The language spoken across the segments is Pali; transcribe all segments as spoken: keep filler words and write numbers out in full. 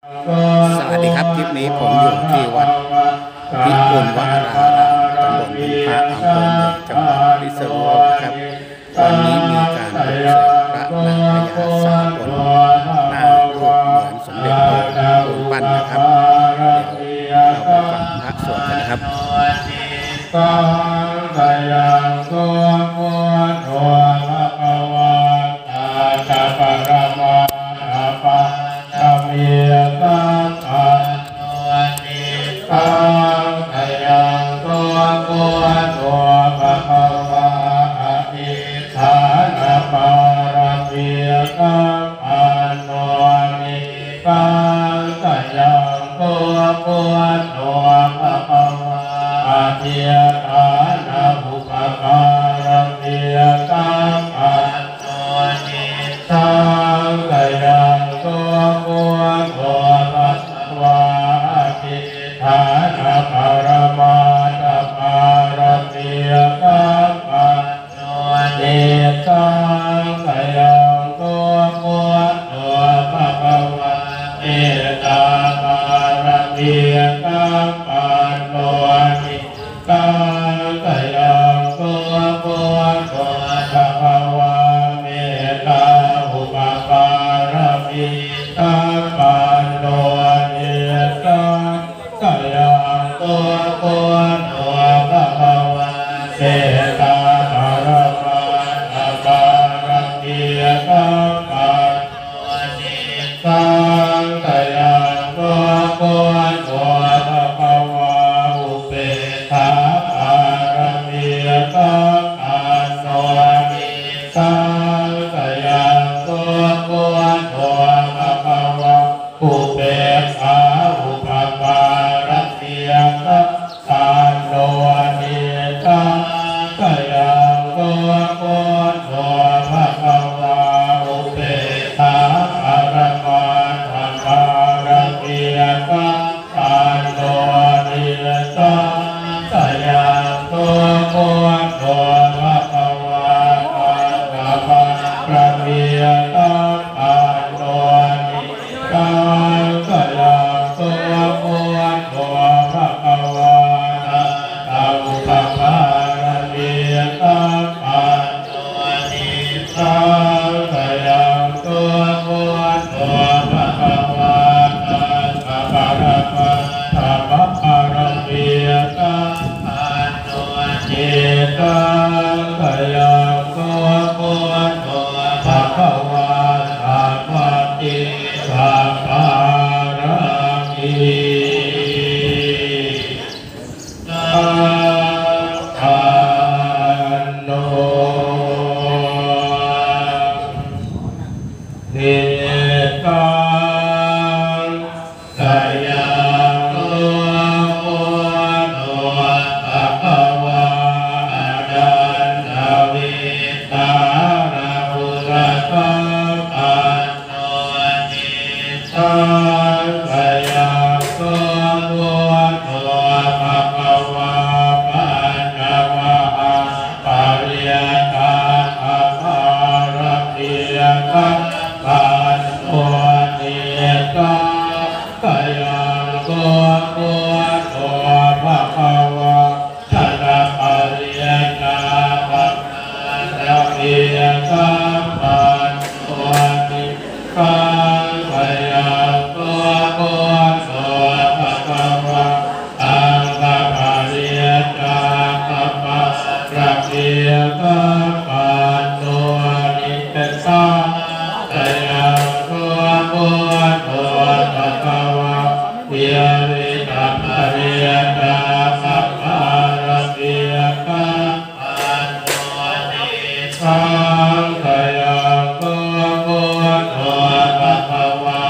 สวัสดีครับ คลิปนี้ผมอยู่ที่วัดพิกุลวราราม ตำบลบึงพระ อำเภอเมือง จังหวัดพิษณุโลกนะครับ วันนี้มีการปลุกเสกพระนางพญาสากล หน้ารูปเหมือนสมเด็จโตปูนปั้นนะครับ เดี๋ยวเราไปฟังพระสวดกันนะครับ Saṅkhayaṃ so buddho bhagavā, tattha paramatthapāramī sampanno. Nissāṅkayaṃ so buddho bhagavā, adhiṭṭhānapāramī sampanno. Nissāṅkayaṃ so buddho bhagavā, adhiṭṭhānaupapāramī sampanno. Nissāṅkayaṃ so buddho bhagavā, adhiṭṭhānaparamatthapāramī sampanno. Nissāṅkayaṃ so buddho bhagavā, mettāpāramī sampanno. Nissāṅkayaṃ so buddho bhagavā, mettāupapāramī sampanno. Nissāṅkayaṃ so buddho bhagavā, mettāparamatthapāramī sampanno. Nissāṅkayaṃ so buddho bhagavā, upekkhāpāramī sampanno. Nissāṅkayaṃ so buddho bhagavā, upekkhāupapāramī sampanno. Nissāṅkayaṃ so buddho bhagavā, upekkhāparamatthapāramī sampanno. Nissāṅkayaṃ so buddho bhagavā, saṅghapāramī sampanno. Nissāṅkayaṃ so buddho bhagavā, sattaupapāramī sampanno. Nissāṅkayaṃ so buddho bhagavā, saṅghaparamatthapāramī sampanno. Nissāṅkayaṃ so buddho bhagavā, sabbadhi sabbapāramī sampanno. Nissāṅkayaṃ so buddho bhagavā, anantavijjānapurajjhasampanno. Nissāṅkayaṃ so buddho bhagavā, pañcamahāpariññāpāramī sampanno. Nissāṅkayaṃ so buddho bhagavā, chaṭupariccāpāramī sampanno. Nissāṅkayaṃ so buddho bhagavā, aṭṭhapariccāpāramī sampanno. Nissāṅkayaṃ so buddho bhagavā, vividhapariccāpāramī sampanno. Nissāṅkayaṃ so buddho bhagavā,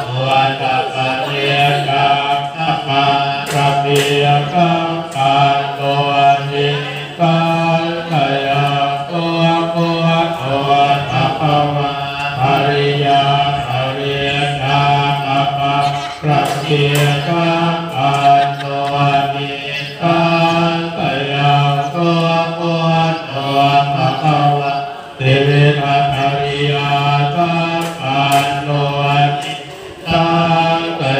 pūjapariccāpāramī sampanno. Nissāṅkayaṃ so buddho bhagavā, ariyaparicchāpāramī sampanno. Nissāṅkayaṃ so buddho bhagavā, tividhapariyasampanno. Nissāṅkayaṃ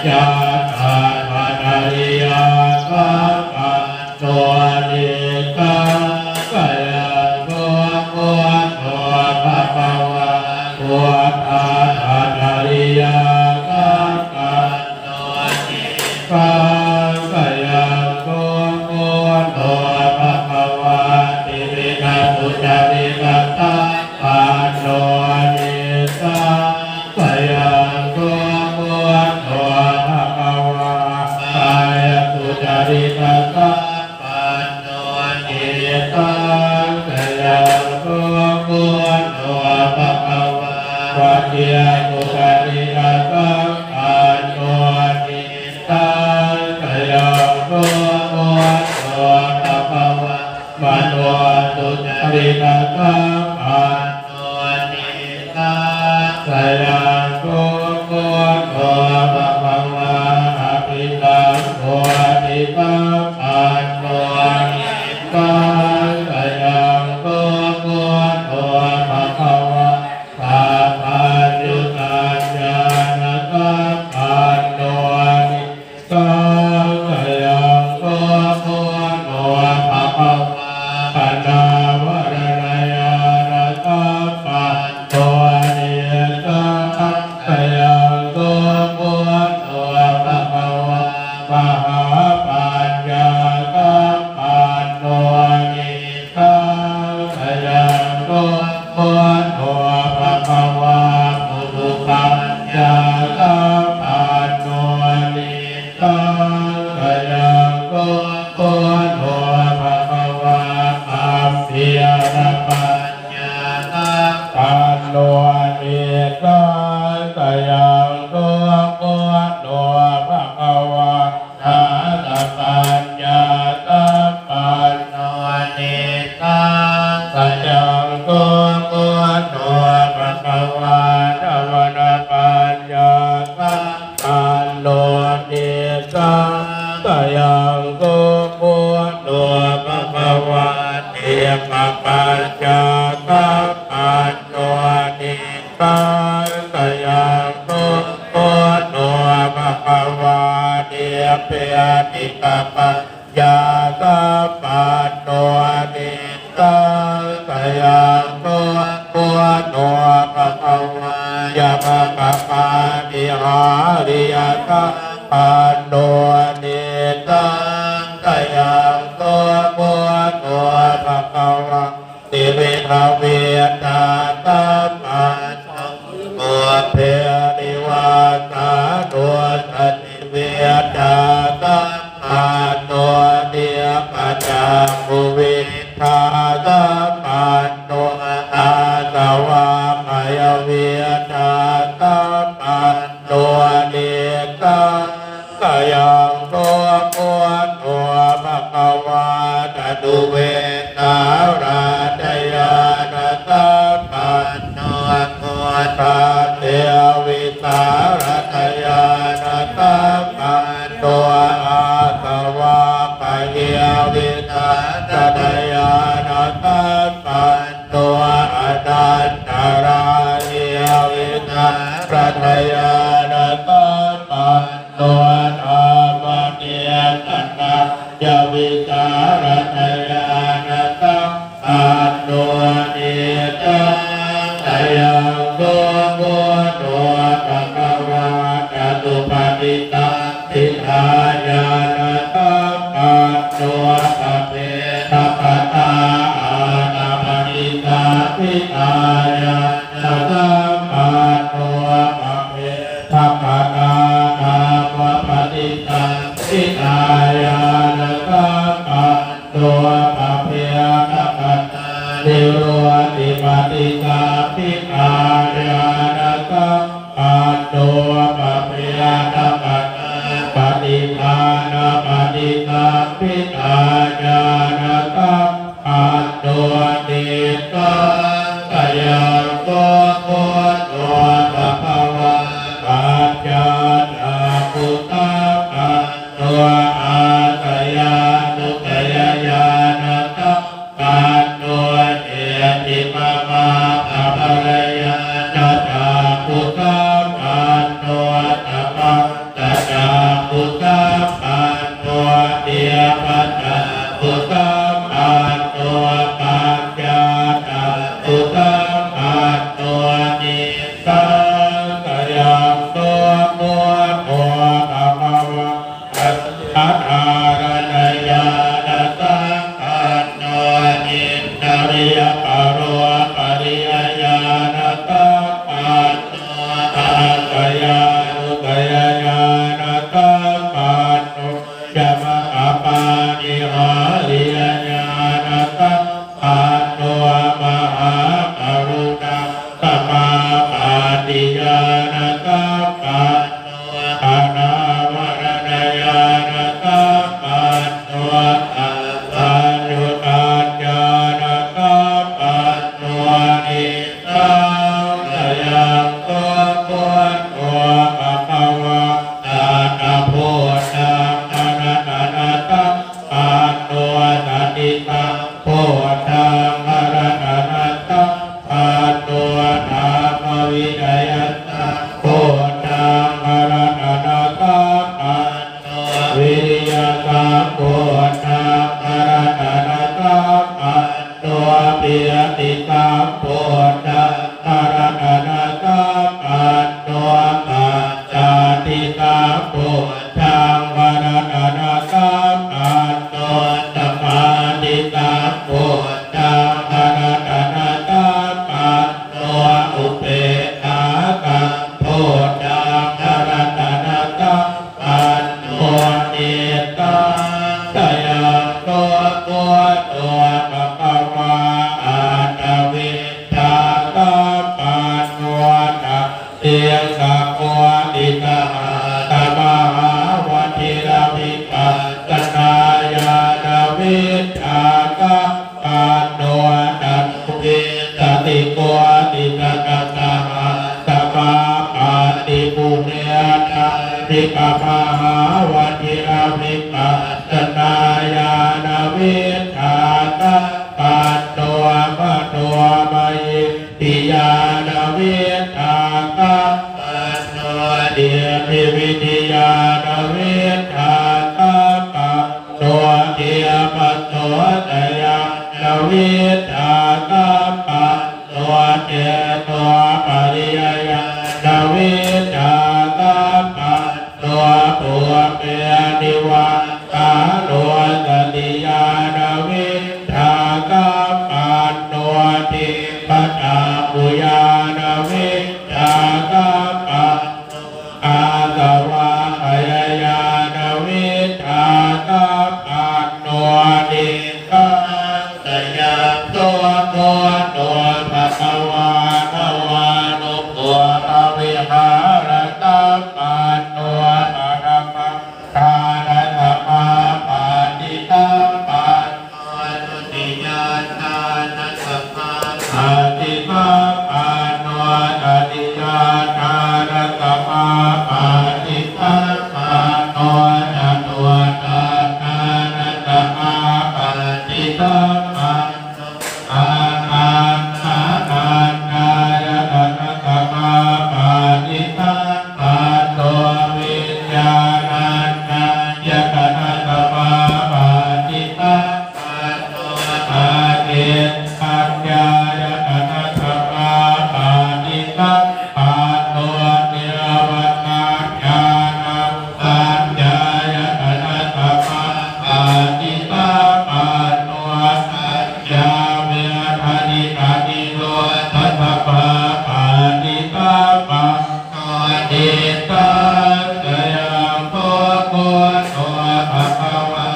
Yātattha cariyā sampanno niṭṭhaṃ, khayaṃ kho buddho bhagavā. Puttāccariyā sampanno niṭṭhaṃ, khayaṃ kho buddho bhagavā. Tividha sucaritasampanno niṭṭhaṃ, khayaṃ kho buddho bhagavā. Kāyasucaritasampanno niṭṭhaṃ, khayaṃ kho buddho bhagavā. Vacīsucaritasampanno niṭṭhaṃ, khayaṃ kho buddho bhagavā. Manosucaritasampanno niṭṭhaṃ, khayaṃ kho buddho bhagavā. Abhisambuddhisampanno niṭṭhaṃ, khayaṃ kho buddho bhagavā. Sabbanyusaññāṇasampanno niṭṭhaṃ, khayaṃ kho buddho bhagavā. Anāvaranñāṇasampanno niṭṭhaṃ, khayaṃ kho buddho bhagavā. Mahāpaññāsampanno niṭṭhaṃ, khayaṃ kho buddho bhagavā. Puthūpaññāsampanno niṭṭhaṃ, khayaṃ kho buddho bhagavā. Gambhīrapaññāsampanno niṭṭhaṃ, khayaṃ kho buddho bhagavā. Ñātapaññāsampanno niṭṭhaṃ, khayaṃ kho buddho bhagavā. Savanapaññāsampanno niṭṭhaṃ, khayaṃ kho buddho bhagavā. Khippapaññāsampanno niṭṭhaṃ, khayaṃ kho buddho bhagavā. Nibbindikapaññāsampanno niṭṭhaṃ, khayaṃ kho buddho bhagavā. Yamakapāṭihāriyasampanno niṭṭhaṃ, khayaṃ kho buddho bhagavā. Tividhavidyāsampanno pubbe nivāsānussatividyāsampanno nibbānānuviddhāsampanno āsavakkhayavijjāsampanno niṭṭhaṃ, khayaṃ kho buddho bhagavā. Catuvīsaraññañāṇasampanno puttadevī saraññañāṇasampanno āsavakkhayī vijjācarañāṇasampanno anantarāyī vijjācarañāṇasampanno dhammadesanaññā vijjācarañāṇasampanno niṭṭhaṃ, khayaṃ kho buddho bhagavā. Catupaṭisaṅ ṭhitāñāṇasampanno pubbe tappatā aṭṭhapaṭisaṅkhitā ñāṇasampanno pubbe tappatā navapaṭisaṅkhitā ñāṇasampanno pubbe tappatā niruṭṭhipaṭisaṅkhitā ñāṇasampanno pubbe tappatā paṭidānapaṭisaṅkhitā ñāṇasampanno niṭṭhaṃ, khayaṃ kho buddho bhagavā. Paññācakkhusampanno āsayānussayayānasam panno iddhibhimaṃ aparimāṇacakkhusampanno samantā sampanno, yamappāṇihāriyañāṇasampanno, mahākaruṇāsamāpattiñāṇasampanno, anāvaraṇañāṇasampanno, sabbaññutañāṇasampanno, nissaraṇaṃ buddho bhagavā, sabbabhūtaṃ karaṇasampanno, satisambhūtaṃ karaṇasampanno, dhammavicayasambuddhaṃ karaṇasampanno, viriyasambuddhaṃ karaṇasampanno, pītisambuddhaṃ karaṇasampanno, paññātisambuddhaṃ karaṇasampanno, samādhisambuddhaṃ karaṇasampanno, upekkhāsambuddhaṃ karaṇasampanno, nissaraṇaṃ buddho bhagavā, aṭṭhavīsasampanno, chabbisakoṭisahassamahavajjhiravipassanāñāṇaviddhāsampanno, catuvīsatikoṭisatasahassamāpattipunittayuppamahāvajjhiravipassanāñāṇa- viddhāsampanno, manomayi- ṭṭhiñāṇaviddhāsampanno, iddhībhiñāṇaviddhāsampanno, iddhībhisaṅkhiyāṇaviddhāsampanno, cetopaññāṇaviddhāsampanno, pubbenivassānussatiyāṇaviddhāsampanno, dīpajaṃguñāṇaviddhāsampanno, āsavakkhayāñāṇaviddhāsampanno, nissaraṇaṃ buddho bhagavā, navānubhāvavihārasampanno, paṭhamābhiñāṇasamāpattisampanno, dutiyāñāṇasamāpattisampanno, tatiyāñāṇasamāpattisampanno, catutthāñāṇasamāpattisampanno, ākāsaññāṇasamāpattisampanno, viññāṇañāṇasamāpattisampanno, ākiñcaññāṇasamāpattisampanno, nivāraññāṇasaññāsamāpattisampanno, saññāvekacittaññūhīsasamāpattisampanno, nissaraṇaṃ buddho bhagavā,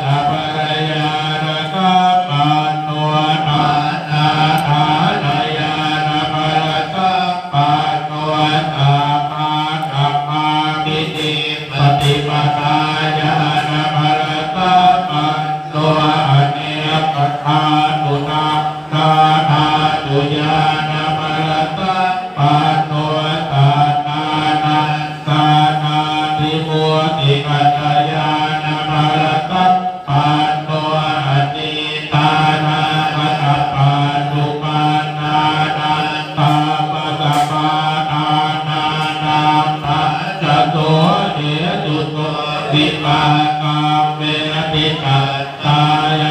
dhammañāṇasampanno, ñāṇādhārañāṇabalasampanno, sabbadhammābhiḍīpaṭipadā ñāṇabalasampanno, anekadhātudānādhātu ñāṇabalasampanno, sattānaṃ sattābhimūtikatā ñāṇabalasampanno, atītānāgatapaccuppan nānaṃ sabbasampatthānānaṃ ṭhānaso hetuso, vipākaṃ veditabbaṃ